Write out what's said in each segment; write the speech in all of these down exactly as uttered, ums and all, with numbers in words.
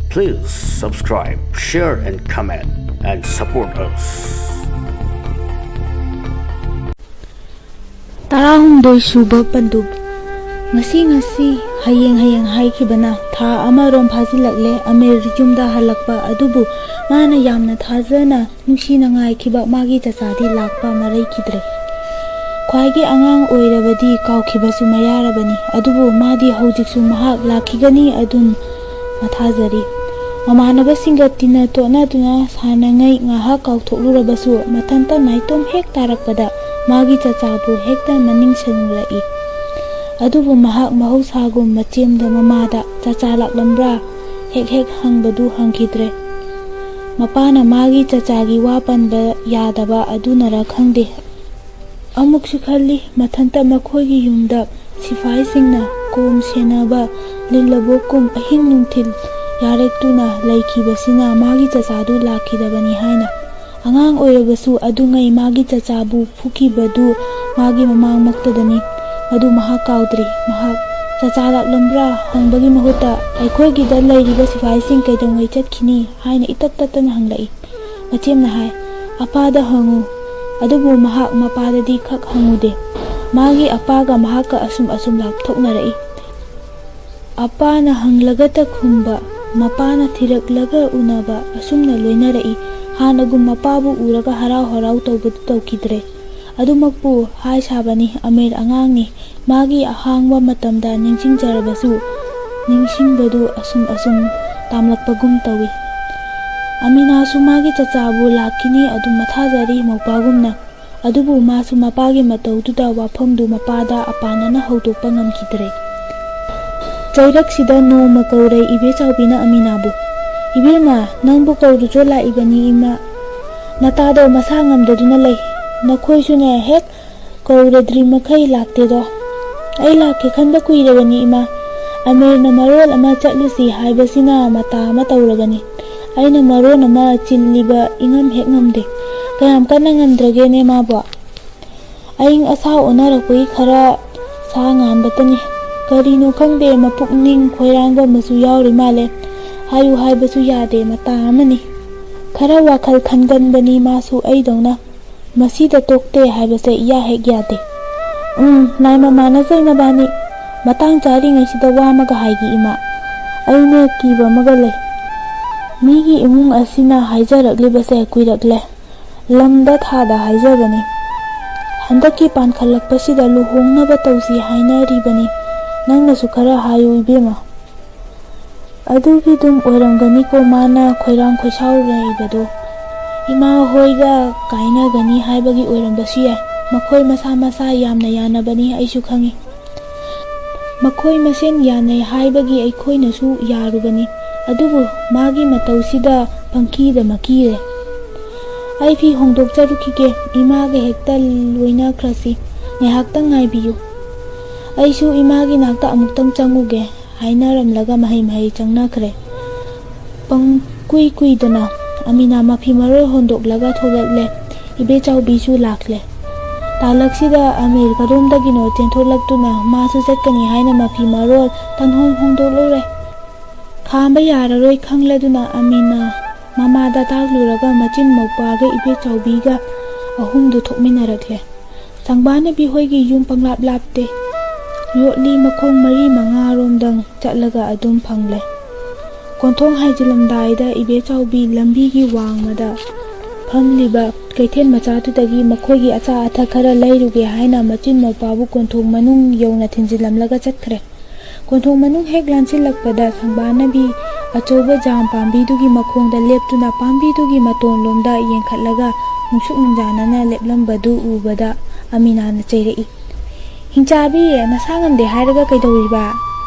Please subscribe, share and comment and support us. ꯇꯔꯥꯍꯨꯝꯗꯣꯏ ꯁꯨꯕ ꯄꯟꯗꯨꯞ꯫ ꯉꯁꯤ, ꯉꯁꯤ, ꯍꯌꯦꯡ, ꯍꯌꯦꯡ ꯍꯥꯏꯈꯤꯕꯅ ꯊꯥ ꯑꯃꯔꯣꯝ ꯐꯥꯖꯤꯜꯂꯛꯂꯦ ꯑꯃꯤꯔ ꯌꯨꯝꯗ ꯍꯜꯂꯛꯄ꯫ ꯑꯗꯨꯕꯨ ꯃꯥꯅ ꯌꯥꯝꯅ ꯊꯥꯖꯅ, ꯅꯨꯡꯁꯤꯅ ꯉꯥꯏꯈꯤꯕ ꯃꯥꯒꯤ ꯆꯆꯥꯗꯤ ꯂꯥꯛꯄ ꯃꯔꯩꯈꯤꯗ꯭ꯔꯦ꯫ ꯈ꯭ꯋꯥꯏꯒꯤ ꯑꯉꯥꯡ ꯑꯣꯏꯔꯕꯗꯤ ꯀꯥꯎꯈꯤꯕꯁꯨ ꯃꯌꯥꯔꯕꯅꯤ꯫ ꯑꯗꯨꯕꯨ ꯃꯥꯗꯤ ꯍꯧꯖꯤꯛꯁꯨ ꯃꯍꯥꯛ ꯂꯥꯛꯈꯤꯒꯅꯤ ꯑꯗꯨꯝ ꯃꯊꯥꯖꯔꯤ꯫ ꯃꯃꯥꯟꯅꯕꯁꯤꯡꯒ ꯇꯤꯟꯅ ꯇꯣꯠꯅꯗꯨꯅ ꯁꯥꯟꯅꯉꯩ ꯉꯥꯏꯍꯥꯛ ꯀꯥꯎꯊꯣꯛꯂꯨꯔꯕꯁꯨ, ꯃꯊꯟꯇ ꯅꯥꯏꯇꯣꯝ ꯍꯦꯛ ꯇꯥꯔꯛꯄꯗ ꯃꯥꯒꯤ ꯆꯆꯥꯕꯨ ꯍꯦꯛꯇ ꯃꯅꯤꯡ ꯁꯤꯡꯂꯛꯏ꯫ ꯑꯗꯨꯕꯨ ꯃꯍꯥꯛ ꯃꯍꯧꯁꯥꯒꯨꯝ ꯃꯆꯦꯝꯗ ꯃꯃꯥꯗ "ꯆꯆꯥ ꯂꯥꯛꯂꯝꯕ꯭ꯔꯥ?" ꯍꯦꯛ ꯍꯦꯛ ꯍꯪꯕꯗꯨ ꯍꯪꯈꯤꯗ꯭ꯔꯦ꯫ ꯃꯄꯥꯅ ꯃꯥꯒꯤ ꯆꯆꯥꯒꯤ ꯋꯥ ꯄꯟꯕ ꯌꯥꯗꯕ ꯑꯗꯨꯅꯔ ꯈꯪꯗꯦ, ꯑꯃꯨꯛꯁꯨ ꯈꯜꯂꯤ, ꯃꯊꯟꯇ ꯃꯈꯣꯏꯒꯤ ꯌꯨꯝꯗ ꯁꯤꯐꯥꯏꯁꯤꯡꯅ ꯀꯣꯝ ꯁꯦꯟꯅꯕ ꯂꯤꯜꯂꯕꯣꯛꯀꯨꯝ ꯑꯍꯤꯡ ꯅꯨꯡꯊꯤꯜ ꯌꯥꯔꯦꯛꯇꯨꯅ ꯂꯩꯈꯤꯕꯁꯤꯅ ꯃꯥꯒꯤ ꯆꯆꯥꯗꯨ ꯂꯥꯛꯈꯤꯗꯕꯅꯤ ꯍꯥꯏꯅ꯫ ꯑꯉꯥꯡ ꯑꯣꯏꯔꯕꯁꯨ ꯑꯗꯨꯉꯩ ꯃꯥꯒꯤ ꯆꯆꯥꯕꯨ ꯐꯨꯈꯤꯕꯗꯨ ꯃꯥꯒꯤ ꯃꯃꯥꯡꯃꯛꯇꯗꯅꯤ꯫ ꯃꯗꯨ ꯃꯍꯥꯛ ꯀꯥꯎꯗ꯭ꯔꯤ꯫ ꯃꯍꯥꯛ "ꯆꯆꯥ ꯂꯥꯛꯂꯝꯕ꯭ꯔꯥ?" ꯍꯪꯕꯒꯤ ꯃꯍꯨꯠꯇ, "ꯑꯩꯈꯣꯏꯒꯤꯗ ꯂꯩꯔꯤꯕ ꯁꯤꯐꯥꯏꯁꯤꯡ ꯀꯩꯗꯧꯉꯩ ꯆꯠꯈꯤꯅꯤ?" ꯍꯥꯏꯅ ꯏꯇꯠ ꯇꯠꯇꯅ ꯍꯪꯂꯛꯏ꯫ ꯃꯆꯦꯝꯅ ꯍꯥꯏ, "ꯑꯄꯥꯗ ꯍꯪꯉꯨ"꯫ ꯑꯗꯨꯕꯨ ꯃꯍꯥꯛ ꯃꯄꯥꯗꯗꯤ ꯈꯛ ꯍꯪꯉꯨꯗꯦ꯫ ꯃꯥꯒꯤ ꯑꯄꯥꯒ ꯃꯍꯥꯛꯀ ꯑꯁꯨꯝ ꯑꯁꯨꯝ ꯂꯥꯞꯊꯣꯛꯅꯔꯛꯏ꯫ ꯑꯄꯥꯅ ꯍꯪꯂꯒꯇ ꯈꯨꯝꯕ, ꯃꯄꯥꯅ ꯊꯤꯔꯛꯂꯒ ꯎꯅꯕ, ꯑꯁꯨꯝꯅ ꯂꯣꯏꯅꯔꯛꯏ꯫ ꯍꯥꯟꯅꯒꯨꯝ ꯃꯄꯥꯕꯨ ꯎꯔꯒ ꯍꯔꯥꯎ ꯍꯔꯥꯎ ꯇꯧꯕꯗꯨ ꯇꯧꯈꯤꯗ꯭ꯔꯦ꯫ ꯑꯗꯨꯃꯛꯄꯨ ꯍꯥꯏ ꯁꯥꯕꯅꯤ, ꯑꯃꯤꯔ ꯑꯉꯥꯡꯅꯤ꯫ ꯃꯥꯒꯤ ꯑꯍꯥꯡꯕ ꯃꯇꯝꯗ ꯅꯤꯡꯁꯤꯡꯖꯔꯕꯁꯨ, ꯅꯤꯡꯁꯤꯡꯕꯗꯨ ꯑꯁꯨꯝ ꯑꯁꯨꯝ ꯇꯥꯝꯂꯛꯄꯒꯨꯝ ꯇꯧꯏ꯫ ꯑꯃꯤꯅꯥꯁꯨ ꯃꯥꯒꯤ ꯆꯆꯥꯕꯨ ꯂꯥꯛꯈꯤꯅꯤ ꯑꯗꯨꯝ ꯃꯊꯥꯖꯔꯤ ꯃꯧꯄ꯭ꯋꯥꯒꯨꯝꯅ꯫ ꯑꯗꯨꯕꯨ ꯃꯥꯁꯨ ꯃꯄꯥꯒꯤ ꯃꯇꯧꯗꯨꯗ ꯋꯥꯐꯝꯗꯨ ꯃꯄꯥꯗ ꯑꯄꯥꯅꯅ ꯍꯧꯗꯣꯛꯄ ꯉꯝꯈꯤꯗ꯭ꯔꯦ꯫ ꯆꯩꯔꯛꯁꯤꯗ ꯅꯣꯡꯃ ꯀꯧꯔꯦ ꯏꯕꯦ ꯆꯥꯎꯕꯤꯅ ꯑꯃꯤꯅꯥꯕꯨ꯫ "ꯏꯕꯦꯝꯃ, ꯅꯪꯕꯨ ꯀꯧꯔꯨꯆꯣ ꯂꯥꯛꯏꯕꯅꯤ ꯏꯃꯥ꯫ ꯅꯇꯥꯗꯣ ꯃꯁꯥ ꯉꯝꯗꯗꯨꯅ ꯂꯩ꯫ ꯅꯈꯣꯏꯁꯨꯅꯦ ꯍꯦꯛ ꯀꯧꯔꯗ꯭ꯔꯤ ꯃꯈꯩ ꯂꯥꯛꯇꯦꯗꯣ꯫ ꯑꯩ ꯂꯥꯛꯀꯦ ꯈꯟꯕ ꯀꯨꯏꯔꯕꯅꯤ ꯏꯃꯥ꯫ ꯑꯃꯤꯔꯅ ꯃꯔꯣꯜ ꯑꯃ ꯆꯠꯂꯨꯁꯤ ꯍꯥꯏꯕꯁꯤꯅ ꯃꯇꯥ ꯑꯃ ꯇꯧꯔꯕꯅꯤ꯫ ꯑꯩꯅ ꯃꯔꯣꯟ ꯑꯃ ꯆꯤꯜꯂꯤꯕ ꯏꯉꯝ ꯍꯦꯛ ꯉꯝꯗꯦ꯫ ꯀꯌꯥꯝ ꯀꯟꯅ ꯉꯝꯗ꯭ꯔꯒꯦꯅꯦ ꯃꯥꯕꯣ? ꯑꯏꯪ ꯑꯁꯥ ꯑꯣꯟꯅꯔꯛꯄꯒꯤ ꯈꯔ ꯁꯥ ꯉꯥꯟꯕꯇꯅꯤ꯫ ꯀꯔꯤꯅꯣ ꯈꯪꯗꯦ, ꯃꯄꯨꯛꯅꯤꯡ ꯈꯣꯏꯔꯥꯡꯕ ꯑꯃꯁꯨ ꯌꯥꯎꯔꯤ ꯃꯥꯜꯂꯦ꯫ ꯍꯥꯏꯌꯨ ꯍꯥꯏꯕꯁꯨ ꯌꯥꯗꯦ, ꯃꯇꯥ ꯑꯃꯅꯤ꯫ ꯈꯔ ꯋꯥꯈꯜ ꯈꯟꯒꯟꯕꯅꯤ ꯃꯥꯁꯨ ꯑꯩꯗꯧꯅ꯫ ꯃꯁꯤꯗ ꯇꯣꯛꯇꯦ ꯍꯥꯏꯕꯁꯦ ꯏꯌꯥ ꯍꯦꯛ ꯌꯥꯗꯦ꯫ ꯎꯝ, ꯂꯥꯏ ꯃꯃꯥꯟꯅꯖꯩ ꯅꯕꯥꯅꯤ꯫ ꯃꯇꯥꯡ ꯆꯥꯔꯤꯉꯩꯁꯤꯗ ꯋꯥ ꯑꯃꯒ ꯍꯥꯏꯒꯦ ꯏꯃꯥ꯫ ꯑꯩꯅ ꯀꯤꯕ ꯑꯃꯒ ꯂꯩ꯫ ꯃꯤꯒꯤ ꯏꯃꯨꯡ ꯑꯁꯤꯅ ꯍꯥꯏꯖꯔꯛꯂꯤꯕꯁꯦ ꯀꯨꯏꯔꯛꯂꯦ꯫ ꯂꯝꯗ ꯊꯥꯗ ꯍꯥꯏꯖꯕꯅꯤ꯫ ꯍꯟꯗꯛꯀꯤ ꯄꯥꯟꯈꯠꯂꯛꯄꯁꯤꯗ ꯂꯨꯍꯣꯡꯅꯕ ꯇꯧꯁꯤ ꯍꯥꯏꯅꯔꯤꯕꯅꯤ꯫ ꯅꯪꯅꯁꯨ ꯈꯔ ꯍꯥꯏꯌꯨ ꯏꯕꯦꯝꯃ꯫ ꯑꯗꯨꯒꯤꯗꯨꯝ ꯑꯣꯏꯔꯝꯒꯅꯤꯀꯣ ꯃꯥꯅ ꯈꯣꯏꯔꯥꯡ ꯈꯣꯏꯁꯥꯎꯔꯛꯏꯕꯗꯣ꯫ ꯏꯃꯥ ꯍꯣꯏꯒ ꯀꯥꯏꯅꯒꯅꯤ ꯍꯥꯏꯕꯒꯤ ꯑꯣꯏꯔꯝꯕꯁꯨ ꯌꯥꯏ꯫ ꯃꯈꯣꯏ ꯃꯁꯥ ꯃꯁꯥ ꯌꯥꯝꯅ ꯌꯥꯅꯕꯅꯤ, ꯑꯩꯁꯨ ꯈꯪꯉꯤ꯫ ꯃꯈꯣꯏ ꯃꯁꯦꯟ ꯌꯥꯅꯩ ꯍꯥꯏꯕꯒꯤ ꯑꯩꯈꯣꯏꯅꯁꯨ ꯌꯥꯔꯨꯕꯅꯤ꯫ ꯑꯗꯨꯕꯨ ꯃꯥꯒꯤ ꯃꯇꯧꯁꯤꯗ ꯄꯪꯀꯤꯗ ꯃꯀꯤꯔꯦ꯫ ꯑꯩ ꯐꯤ ꯍꯣꯡꯗꯣꯛꯆꯔꯨꯈꯤꯒꯦ꯫ ꯏꯃꯥꯒ ꯍꯦꯛꯇ ꯂꯣꯏꯅꯈ꯭ꯔꯁꯤ꯫ ꯉꯥꯏꯍꯥꯛꯇꯪ ꯉꯥꯏꯕꯤꯌꯨ꯫ ꯑꯩꯁꯨ ꯏꯃꯥꯒꯤ ꯅꯥꯛꯇ ꯑꯃꯨꯛꯇꯪ ꯆꯪꯉꯨꯒꯦ꯫ ꯍꯥꯏꯅꯔꯝꯂꯒ ꯃꯍꯩ ꯃꯍꯩ ꯆꯪꯅꯈ꯭ꯔꯦ꯫ ꯄꯪ ꯀꯨꯏ ꯀꯨꯏꯗꯅ ꯑꯃꯤꯅꯥ ꯃꯐꯤ ꯃꯔꯣꯜ ꯍꯣꯟꯗꯣꯛꯂꯒ ꯊꯣꯛꯂꯛꯂꯦ꯫ ꯏꯕꯦꯆꯥꯎꯕꯤꯁꯨ ꯂꯥꯛꯂꯦ꯫ ꯇꯥꯂꯛꯁꯤꯗ ꯑꯃꯤꯔ ꯀꯗꯣꯝꯗꯒꯤꯅꯣ ꯆꯦꯟꯊꯣꯛꯂꯛꯇꯨꯅ ꯃꯥꯁꯨ ꯆꯠꯀꯅꯤ ꯍꯥꯏꯅ ꯃꯐꯤ ꯃꯔꯣꯜ ꯇꯟꯍꯣꯡ ꯍꯣꯡꯗꯣꯛꯂꯨꯔꯦ꯫ ꯈꯥꯝꯕ ꯌꯥꯔꯔꯣꯏ ꯈꯪꯂꯗꯨꯅ ꯑꯃꯤꯅꯥ ꯃꯃꯥꯗ ꯇꯥꯛꯂꯨꯔꯒ ꯃꯆꯤꯟ ꯃꯧꯄ꯭ꯋꯥꯒ ꯏꯕꯦꯆꯥꯎꯕꯤꯒ ꯑꯍꯨꯝꯗꯨ ꯊꯣꯛꯃꯤꯟꯅꯔꯛꯂꯦ꯫ ꯁꯪꯕꯥꯅꯕꯤ ꯍꯣꯏꯒꯤ ꯌꯨꯝ ꯄꯪꯂꯥꯞ ꯂꯥꯞꯇꯦ꯫ ꯌꯣꯠꯂꯤ ꯃꯈꯣꯡ ꯃꯔꯤ ꯃꯉꯥꯔꯣꯝꯗꯪ ꯆꯠꯂꯒ ꯑꯗꯨꯝ ꯐꯪꯂꯦ꯫ ꯀꯣꯟꯊꯣꯡ ꯍꯥꯏꯖꯤꯜꯂꯝꯗꯥꯏꯗ ꯏꯕꯦꯆꯥꯎꯕꯤ ꯂꯝꯕꯤꯒꯤ ꯋꯥꯡꯃꯗ ꯐꯝꯂꯤꯕ ꯀꯩꯊꯦꯜ ꯃꯆꯥꯗꯨꯗꯒꯤ ꯃꯈꯣꯏꯒꯤ ꯑꯆꯥ ꯑꯊꯛ ꯈꯔ ꯂꯩꯔꯨꯒꯦ ꯍꯥꯏꯅ ꯃꯆꯤꯟ ꯃꯧꯄ꯭ꯋꯥꯕꯨ ꯀꯣꯟꯊꯣꯡ ꯃꯅꯨꯡ ꯌꯧꯅ ꯊꯤꯟꯖꯤꯜꯂꯝꯂꯒ ꯆꯠꯈ꯭ꯔꯦ꯫ ꯀꯣꯟꯊꯣꯡ ꯃꯅꯨꯡ ꯍꯦꯛ ꯂꯥꯟꯁꯤꯜꯂꯛꯄꯗ ꯁꯪꯕꯥꯅꯕꯤ ꯑꯆꯧꯕ ꯖꯥꯝ ꯄꯥꯝꯕꯤꯗꯨꯒꯤ ꯃꯈꯣꯡꯗ ꯂꯦꯞꯇꯨꯅ ꯄꯥꯝꯕꯤꯗꯨꯒꯤ ꯃꯇꯣꯟꯂꯣꯝꯗ ꯌꯦꯡꯈꯠꯂꯒ ꯅꯨꯡꯁꯨꯛ ꯅꯨꯡꯖꯥꯅꯅ ꯂꯦꯞꯂꯝꯕꯗꯨ ꯎꯕꯗ ꯑꯃꯤꯅꯥꯅ ꯆꯩꯔꯛꯏ꯫ "ꯍꯤꯡꯆꯥꯕꯤ, ꯅꯁꯥ ꯉꯝꯗꯦ ꯍꯥꯏꯔꯒ ꯀꯩꯗꯧꯔꯤꯕ?"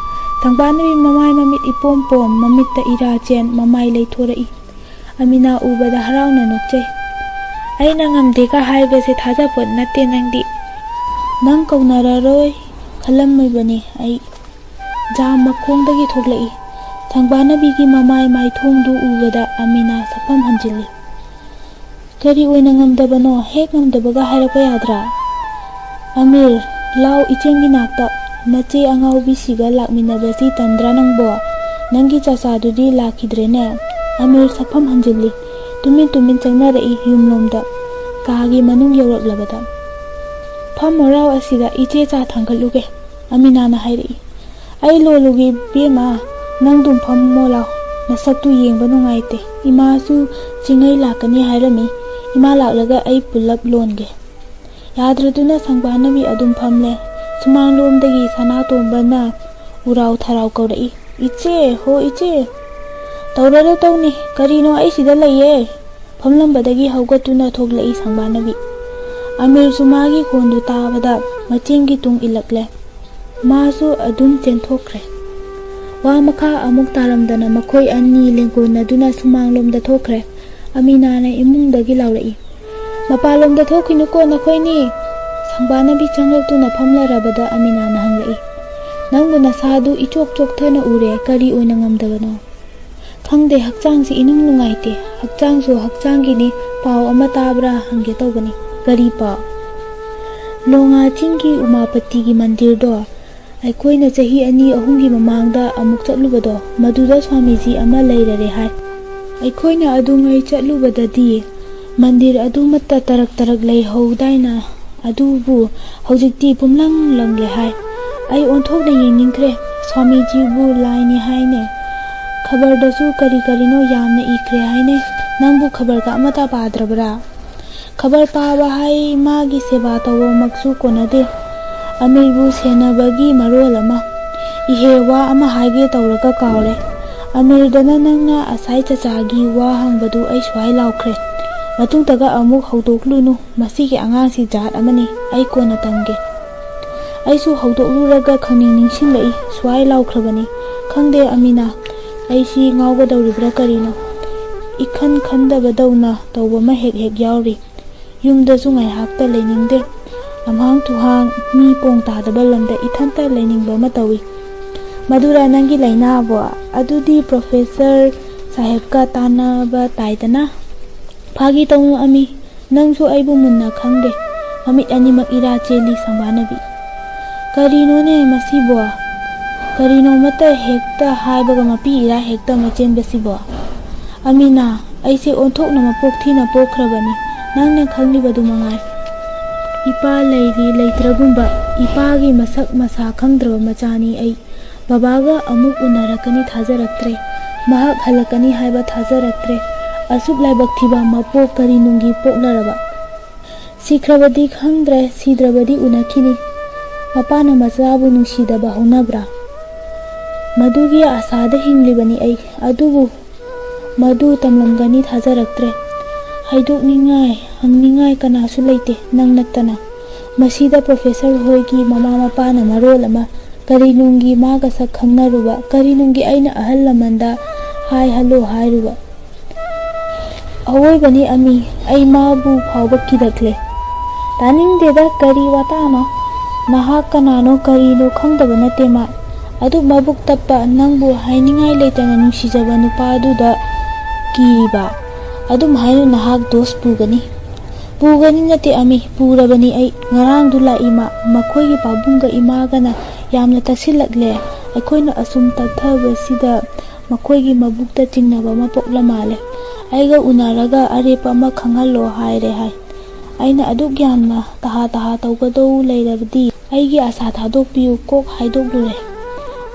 ꯁꯪꯕꯥꯅꯕꯤ ꯃꯃꯥꯏ ꯃꯃꯤꯠ ꯏꯄꯣꯝ ꯄꯣꯝ, ꯃꯃꯤꯠꯇ ꯏꯔꯥ ꯆꯦꯟ, ꯃꯃꯥꯏ ꯂꯩꯊꯣꯔꯛꯏ꯫ ꯑꯃꯤꯅꯥ ꯎꯕꯗ ꯍꯔꯥꯎꯅ ꯅꯣꯛꯆꯩ꯫ "ꯑꯩꯅ ꯉꯝꯗꯦꯒ ꯍꯥꯏꯕꯁꯦ ꯊꯥꯖꯄꯣꯠ ꯅꯠꯇꯦ ꯅꯪꯗꯤ꯫ ꯅꯪ ꯀꯧꯅꯔꯔꯣꯏ ꯈꯜꯂꯝꯃꯤꯕꯅꯤ ꯑꯩ"꯫ ꯖꯥꯝ ꯃꯈꯣꯡꯗꯒꯤ ꯊꯣꯛꯂꯛꯏ꯫ ꯁꯪꯕꯥꯅꯕꯤꯒꯤ ꯃꯃꯥꯏ ꯃꯥꯏꯊꯣꯡꯗꯨ ꯎꯕꯗ ꯑꯃꯤꯅꯥ ꯁꯛꯐꯝ ꯍꯟꯖꯤꯜꯂꯤ꯫ "ꯀꯔꯤ ꯑꯣꯏꯅ ꯉꯝꯗꯕꯅꯣ? ꯍꯦꯛ ꯉꯝꯗꯕꯒ ꯍꯥꯏꯔꯛꯄ ꯌꯥꯗ꯭ꯔꯥ?" "ꯑꯃꯤꯔ, ꯂꯥꯎ ꯏꯆꯦꯝꯒꯤ ꯅꯥꯛꯇ꯫ ꯅꯆꯦ ꯑꯉꯥꯎꯕꯤꯁꯤꯒ ꯂꯥꯛꯃꯤꯟꯅꯕꯁꯤ ꯇꯟꯗ꯭ꯔꯥ ꯅꯪꯕꯣ? "ꯅꯪꯒꯤ ꯆꯥꯆꯥꯗꯨꯗꯤ ꯂꯥꯛꯈꯤꯗ꯭ꯔꯦꯅꯦ?" ꯑꯃꯤꯔ ꯁꯛꯐꯝ ꯍꯟꯖꯤꯜꯂꯤ꯫ ꯇꯨꯃꯤꯟ ꯇꯨꯃꯤꯟ ꯆꯪꯅꯔꯛꯏ ꯌꯨꯝꯂꯣꯝꯗ꯫ ꯀꯥꯒꯤ ꯃꯅꯨꯡ ꯌꯧꯔꯛꯂꯕꯗ, "ꯐꯝꯃꯣꯔꯥꯎ ꯑꯁꯤꯗ, ꯏꯆꯦ ꯆꯥ ꯊꯥꯡꯒꯠꯂꯨꯒꯦ," ꯑꯃꯤꯅꯥꯅ ꯍꯥꯏꯔꯛꯏ꯫ "ꯑꯩ ꯂꯣꯜꯂꯨꯒꯦ ꯏꯕꯦꯝꯃ, ꯅꯪꯗꯨꯝ ꯐꯝꯃꯣ ꯂꯥꯎ, ꯅꯁꯛꯇꯨ ꯌꯦꯡꯕ ꯅꯨꯡꯉꯥꯏꯇꯦ꯫ ꯏꯃꯥꯁꯨ ꯆꯤꯡꯉꯩ ꯂꯥꯛꯀꯅꯤ ꯍꯥꯏꯔꯝꯃꯤ, ꯏꯃꯥ ꯂꯥꯛꯂꯒ ꯑꯩ ꯄꯨꯜꯂꯞ ꯂꯣꯟꯒꯦ꯫" ꯌꯥꯗ꯭ꯔꯗꯨꯅ ꯁꯪꯕꯥꯅꯕꯤ ꯑꯗꯨꯝ ꯐꯝꯂꯦ꯫ ꯁꯨꯃꯥꯡꯂꯣꯝꯗꯒꯤ ꯁꯅꯥꯇꯣꯝꯕꯅ ꯎꯔꯥꯎ ꯊꯔꯥꯎ ꯀꯧꯔꯛꯏ, "ꯏꯆꯦ ꯍꯣ ꯏꯆꯦ!" "ꯇꯧꯔꯔꯣ ꯇꯧꯅꯤ, ꯀꯔꯤꯅꯣ ꯑꯩ ꯁꯤꯗ ꯂꯩꯌꯦ!" ꯐꯝꯂꯝꯕꯗꯒꯤ ꯍꯧꯒꯠꯇꯨꯅ ꯊꯣꯛꯂꯛꯏ ꯁꯪꯕꯥꯅꯕꯤ꯫ ꯑꯃꯤꯔꯁꯨ ꯃꯥꯒꯤ ꯈꯣꯟꯗꯨ ꯇꯥꯕꯗ ꯃꯆꯤꯟꯒꯤ ꯇꯨꯡ ꯏꯜꯂꯛꯂꯦ꯫ ꯃꯥꯁꯨ ꯑꯗꯨꯝ ꯆꯦꯟꯊꯣꯛꯈ꯭ꯔꯦ꯫ ꯋꯥ ꯃꯈꯥ ꯑꯃꯨꯛ ꯇꯥꯔꯝꯗꯅ ꯃꯈꯣꯏ ꯑꯅꯤ ꯂꯦꯡꯒꯣꯟꯅꯗꯨꯅ ꯁꯨꯃꯥꯡꯂꯣꯝꯗ ꯊꯣꯛꯈ꯭ꯔꯦ꯫ ꯑꯃꯤꯅꯥꯅ ꯏꯃꯨꯡꯗꯒꯤ ꯂꯥꯎꯔꯛꯏ, "ꯃꯄꯥꯟꯂꯣꯝꯗ ꯊꯣꯛꯈꯤꯅꯨꯀꯣ ꯅꯈꯣꯏꯅꯤ!" ꯁꯪꯕꯥꯅꯕꯤ ꯆꯪꯂꯛꯇꯨꯅ ꯐꯝꯂꯔꯕꯗ ꯑꯃꯤꯅꯥꯅ ꯍꯪꯂꯛꯏ, "ꯅꯪꯕꯨ ꯅꯁꯥꯗꯨ ꯏꯆꯣꯛ ꯆꯣꯛꯊꯅ ꯎꯔꯦ, ꯀꯔꯤ ꯑꯣꯏꯅ ꯉꯝꯗꯕꯅꯣ?" "ꯈꯪꯗꯦ, ꯍꯛꯆꯥꯡꯁꯤ ꯏꯅꯨꯡ ꯅꯨꯡꯉꯥꯏꯇꯦ꯫" "ꯍꯛꯆꯥꯡꯁꯨ ꯍꯛꯆꯥꯡꯒꯤꯅꯤ, ꯄꯥꯎ ꯑꯃ ꯇꯥꯕ꯭ꯔꯥ ꯍꯪꯒꯦ ꯇꯧꯕꯅꯤ꯫" "ꯀꯔꯤ ꯄꯥꯎ?" "ꯂꯣꯉꯥ ꯆꯤꯡꯒꯤ ꯎꯃꯥꯄꯇꯤꯒꯤ ꯃꯟꯗꯤꯔꯗꯣ, ꯑꯩꯈꯣꯏꯅ ꯆꯍꯤ ꯑꯅꯤ ꯑꯍꯨꯝꯒꯤ ꯃꯃꯥꯡꯗ ꯑꯃꯨꯛ ꯆꯠꯂꯨꯕꯗꯣ, ꯃꯗꯨꯗ ꯁ꯭ꯋꯥꯃꯤꯖꯤ ꯑꯃ ꯂꯩꯔꯔꯦ ꯍꯥꯏ꯫ ꯑꯩꯈꯣꯏꯅ ꯑꯗꯨꯉꯩ ꯆꯠꯂꯨꯕꯗꯗꯤ ꯃꯟꯗꯤꯔ ꯑꯗꯨꯃꯠꯇ ꯇꯔꯛ ꯇꯔꯛ ꯂꯩꯍꯧꯗꯥꯏꯅ, ꯑꯗꯨꯕꯨ ꯍꯧꯖꯤꯛꯇꯤ ꯄꯨꯝꯂꯪ ꯂꯪꯂꯦ ꯍꯥꯏ꯫ ꯑꯩ ꯑꯣꯟꯊꯣꯛꯅ ꯌꯦꯡꯅꯤꯡꯈ꯭ꯔꯦ꯫ ꯁ꯭ꯋꯥꯃꯤꯖꯤꯕꯨ ꯂꯥꯏꯅꯤ ꯍꯥꯏꯅꯦ꯫ ꯈꯕꯔꯗꯁꯨ ꯀꯔꯤ ꯀꯔꯤꯅꯣ ꯌꯥꯝꯅ ꯏꯈ꯭ꯔꯦ ꯍꯥꯏꯅꯦ꯫ ꯅꯪꯕꯨ ꯈꯕꯔꯒ ꯑꯃꯠꯇ ꯄꯥꯗ꯭ꯔꯕ꯭ꯔꯥ?" ꯈꯕꯔ ꯄꯥꯕ ꯍꯥꯏ ꯃꯥꯒꯤ ꯁꯦꯕꯥ ꯇꯧꯕꯃꯛꯁꯨ ꯀꯣꯟꯅꯗꯦ꯫ ꯑꯃꯤꯔꯕꯨ ꯁꯦꯟꯅꯕꯒꯤ ꯃꯔꯣꯜ ꯑꯃ꯫ ꯏꯍꯦ, ꯋꯥ ꯑꯃ ꯍꯥꯏꯒꯦ ꯇꯧꯔꯒ ꯀꯥꯎꯔꯦ꯫ ꯑꯃꯤꯔꯗꯅ ꯅꯪꯅ ꯑꯁꯥꯏ ꯆꯆꯥꯒꯤ ꯋꯥ ꯍꯪꯕꯗꯨ ꯑꯩ ꯁ꯭ꯋꯥꯏ ꯂꯥꯎꯈ꯭ꯔꯦ꯫ ꯃꯇꯨꯡꯗꯒ ꯑꯃꯨꯛ ꯍꯧꯗꯣꯛꯂꯨꯅꯨ꯫ ꯃꯁꯤꯒꯤ ꯑꯉꯥꯡꯁꯤ ꯖꯥꯠ ꯑꯃꯅꯤ꯫ ꯑꯩ ꯀꯣꯟꯅ ꯇꯝꯒꯦ꯫ ꯑꯩꯁꯨ ꯍꯧꯗꯣꯛꯂꯨꯔꯒ ꯈꯪꯅꯤꯡ ꯅꯤꯡꯁꯤꯡꯂꯛꯏ꯫ ꯁ꯭ꯋꯥꯏ ꯂꯥꯎꯈ꯭ꯔꯕꯅꯤ꯫ ꯈꯪꯗꯦ ꯑꯃꯤꯅꯥ, ꯑꯩꯁꯤ ꯉꯥꯎꯒꯗꯧꯔꯤꯕ꯭ꯔꯥ ꯀꯔꯤꯅꯣ? ꯏꯈꯟ ꯈꯟꯗꯕꯗꯧꯅ ꯇꯧꯕ ꯑꯃ ꯍꯦꯛ ꯍꯦꯛ ꯌꯥꯎꯔꯤ꯫ ꯌꯨꯝꯗꯁꯨ ꯉꯥꯏꯍꯥꯛꯇ ꯂꯩꯅꯤꯡꯗꯦ꯫ ꯂꯝꯍꯥꯡ ꯇꯨꯍꯥꯡ, ꯃꯤ ꯄꯣꯡ ꯇꯥꯗꯕ ꯂꯝꯗ ꯏꯊꯟꯇ ꯂꯩꯅꯤꯡꯕ ꯑꯃ ꯇꯧꯏ꯫ ꯃꯗꯨꯔꯥ ꯅꯪꯒꯤ ꯂꯥꯏꯅꯥꯕꯣ? ꯑꯗꯨꯗꯤ ꯄ꯭ꯔꯣꯐꯦꯁꯔ ꯁꯥꯍꯦꯕꯀ ꯇꯥꯟꯅꯕ ꯇꯥꯏꯗꯅ꯫ ꯐꯥꯒꯤ ꯇꯧꯅꯨ ꯑꯃꯤ, ꯅꯪꯁꯨ ꯑꯩꯕꯨ ꯃꯨꯟꯅ ꯈꯪꯗꯦ꯫ ꯃꯃꯤꯠ ꯑꯅꯤꯃꯛ ꯏꯔꯥ ꯆꯦꯜꯂꯤ ꯁꯪꯕꯥꯅꯕꯤ꯫ ꯀꯔꯤꯅꯣꯅꯦ ꯃꯁꯤꯕꯣ? ꯀꯔꯤꯅꯣꯃꯠꯇ ꯍꯦꯛꯇ ꯍꯥꯏꯕꯒ ꯃꯄꯤ ꯏꯔꯥ ꯍꯦꯛꯇ ꯑꯃ ꯆꯦꯟꯕꯁꯤꯕꯣ? ꯑꯃꯤꯅꯥ, ꯑꯩꯁꯦ ꯑꯣꯟꯊꯣꯛꯅ ꯃꯄꯣꯛ ꯊꯤꯅ ꯄꯣꯛꯈ꯭ꯔꯕꯅꯤ, ꯅꯪꯅ ꯈꯪꯂꯤꯕꯗꯨ ꯃꯉꯥꯏ꯫ ꯏꯄꯥ ꯂꯩꯔꯤ ꯂꯩꯇ꯭ꯔꯒꯨꯝꯕ, ꯏꯄꯥꯒꯤ ꯃꯁꯛ ꯃꯁꯥ ꯈꯪꯗ꯭ꯔꯕ ꯃꯆꯥꯅꯤ ꯑꯩ꯫ ꯕꯕꯥꯒ ꯑꯃꯨꯛ ꯎꯅꯔꯛꯀꯅꯤ ꯊꯥꯖꯔꯛꯇ꯭ꯔꯦ꯫ ꯃꯍꯥꯛ ꯍꯜꯂꯛꯀꯅꯤ ꯍꯥꯏꯕ ꯊꯥꯖꯔꯛꯇ꯭ꯔꯦ꯫ ꯑꯁꯨꯛ ꯂꯥꯏꯕꯛ ꯊꯤꯕ ꯃꯄꯣꯛ ꯀꯔꯤ ꯅꯨꯡꯒꯤ ꯄꯣꯛꯅꯔꯕ? ꯁꯤꯈ꯭ꯔꯕꯗꯤ ꯈꯪꯗ꯭ꯔꯦ, ꯁꯤꯗ꯭ꯔꯕꯗꯤ ꯎꯅꯈꯤꯅꯤ꯫ ꯃꯄꯥꯅ ꯃꯆꯥꯕꯨ ꯅꯨꯡꯁꯤꯗꯕ ꯍꯧꯅꯕ꯭ꯔꯥ? ꯃꯗꯨꯒꯤ ꯑꯁꯥꯗ ꯍꯤꯡꯂꯤꯕꯅꯤ ꯑꯩ꯫ ꯑꯗꯨꯕꯨ ꯃꯗꯨ ꯇꯝꯂꯝꯒꯅꯤ ꯊꯥꯖꯔꯛꯇ꯭ꯔꯦ꯫ ꯍꯥꯏꯗꯣꯛꯅꯤꯡꯉꯥꯏ, ꯍꯪꯅꯤꯡꯉꯥꯏ ꯀꯅꯥꯁꯨ ꯂꯩꯇꯦ, ꯅꯪ ꯅꯠꯇꯅ꯫ ꯃꯁꯤꯗ ꯄ꯭ꯔꯣꯐꯦꯁꯔ ꯍꯣꯏꯒꯤ ꯃꯃꯥ ꯃꯄꯥꯅ ꯃꯔꯣꯜ ꯑꯃ ꯀꯔꯤ ꯅꯨꯡꯒꯤ ꯃꯥꯒ ꯁꯛ ꯈꯪꯅꯔꯨꯕ, ꯀꯔꯤ ꯅꯨꯡꯒꯤ ꯑꯩꯅ ꯑꯍꯜ ꯂꯃꯟꯗ ꯍꯥꯏꯍꯜꯂꯣ ꯍꯥꯏꯔꯨꯕ꯫ ꯑꯋꯣꯏꯕꯅꯤ ꯑꯃꯤ, ꯑꯩ ꯃꯥꯕꯨ ꯐꯥꯎꯕ ꯀꯤꯔꯛꯂꯦ꯫ ꯇꯥꯅꯤꯡꯗꯦꯗ, ꯀꯔꯤ ꯋꯥꯇꯥꯅꯣ? ꯅꯍꯥꯛ ꯀꯅꯥꯅꯣ ꯀꯔꯤꯅꯣ ꯈꯪꯗꯕ ꯅꯠꯇꯦ ꯃꯥ꯫ ꯑꯗꯨꯛ ꯃꯕꯨꯛ ꯇꯞꯄ, ꯅꯪꯕꯨ ꯍꯥꯏꯅꯤꯡꯉꯥꯏ ꯂꯩꯇꯅ ꯅꯨꯡꯁꯤꯖꯕ ꯅꯨꯄꯥꯗꯨꯗ ꯀꯤꯔꯤꯕ? ꯑꯗꯨꯝ ꯍꯥꯏꯅ ꯅꯍꯥꯛ ꯗꯣꯁ ꯄꯨꯒꯅꯤ꯫ ꯄꯨꯒꯅꯤ ꯅꯠꯇꯦ ꯑꯃꯤ, ꯄꯨꯔꯕꯅꯤ ꯑꯩ꯫ ꯉꯔꯥꯡꯗꯨ ꯂꯥꯛꯏ ꯃꯥ꯫ ꯃꯈꯣꯏꯒꯤ ꯄꯥꯕꯨꯡꯒ ꯏꯃꯥꯒꯅ ꯌꯥꯝꯅ ꯇꯛꯁꯤꯜꯂꯛꯂꯦ꯫ ꯑꯩꯈꯣꯏꯅ ꯑꯁꯨꯝ ꯇꯛꯊꯕꯁꯤꯗ ꯃꯈꯣꯏꯒꯤ ꯃꯕꯨꯛꯇ ꯆꯤꯡꯅꯕ ꯑꯃ ꯄꯣꯛꯂ ꯃꯥꯜꯂꯦ꯫ ꯑꯩꯒ ꯎꯅꯔꯒ ꯑꯔꯦꯞꯄ ꯑꯃ ꯈꯪꯍꯜꯂꯣ ꯍꯥꯏꯔꯦ ꯍꯥꯏ꯫ ꯑꯩꯅ ꯑꯗꯨꯛ ꯌꯥꯝꯅ ꯇꯍꯥ ꯇꯍꯥ ꯇꯧꯒꯗꯧ ꯂꯩꯔꯕꯗꯤ ꯑꯩꯒꯤ ꯑꯁꯥ ꯊꯥꯗꯣꯛꯄꯤꯌꯨ, ꯀꯣꯛ ꯍꯥꯏꯗꯣꯛꯂꯨꯔꯦ꯫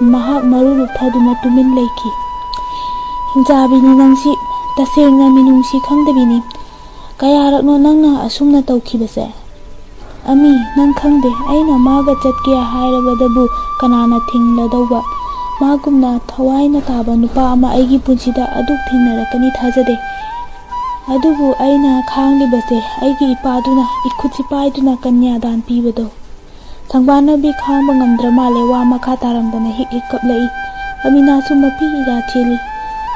ꯃꯍꯥꯛ ꯃꯔꯨ ꯂꯨꯞꯊꯗꯨꯅ ꯇꯨꯃꯤꯟ ꯂꯩꯈꯤ꯫ "ꯍꯤꯡꯆꯥꯕꯤꯅꯤ ꯅꯪꯁꯤ, ꯇꯁꯦꯡꯅ ꯃꯤꯅꯨꯡꯁꯤ ꯈꯪꯗꯕꯤꯅꯤ꯫ ꯀꯌꯥꯔꯛꯅꯣ ꯅꯪꯅ ꯑꯁꯨꯝꯅ ꯇꯧꯈꯤꯕꯁꯦ?" "ꯑꯃꯤ, ꯅꯪ ꯈꯪꯗꯦ, ꯑꯩꯅ ꯃꯥꯒ ꯆꯠꯀꯦ ꯍꯥꯏꯔꯕꯗꯕꯨ ꯀꯅꯥꯅ ꯊꯤꯡꯂꯗꯧꯕ? ꯃꯥꯒꯨꯝꯅ ꯊꯋꯥꯏꯅ ꯇꯥꯕ ꯅꯨꯄꯥ ꯑꯃ ꯑꯩꯒꯤ ꯄꯨꯟꯁꯤꯗ ꯑꯗꯨꯛ ꯊꯦꯡꯅꯔꯛꯀꯅꯤ ꯊꯥꯖꯗꯦ꯫ ꯑꯗꯨꯕꯨ ꯑꯩꯅ ꯈꯥꯡꯂꯤꯕꯁꯦ ꯑꯩꯒꯤ ꯏꯄꯥꯗꯨꯅ ꯏꯈꯨꯠꯁꯤ ꯄꯥꯏꯗꯨꯅ ꯀꯟꯌꯥꯗꯥꯟ ꯄꯤꯕꯗꯣ꯫" ꯁꯪꯕꯥꯅꯕꯤ ꯈꯥꯡꯕ ꯉꯝꯗ꯭ꯔ ꯃꯥꯜꯂꯦ, ꯋꯥ ꯃꯈꯥ ꯇꯥꯔꯝꯗꯅ ꯍꯤꯛ ꯍꯤꯛ ꯀꯞꯂꯛꯏ꯫ ꯑꯃꯤꯅꯥꯁꯨ ꯃꯄꯤ ꯏꯔꯥ ꯆꯦꯜꯂꯤ꯫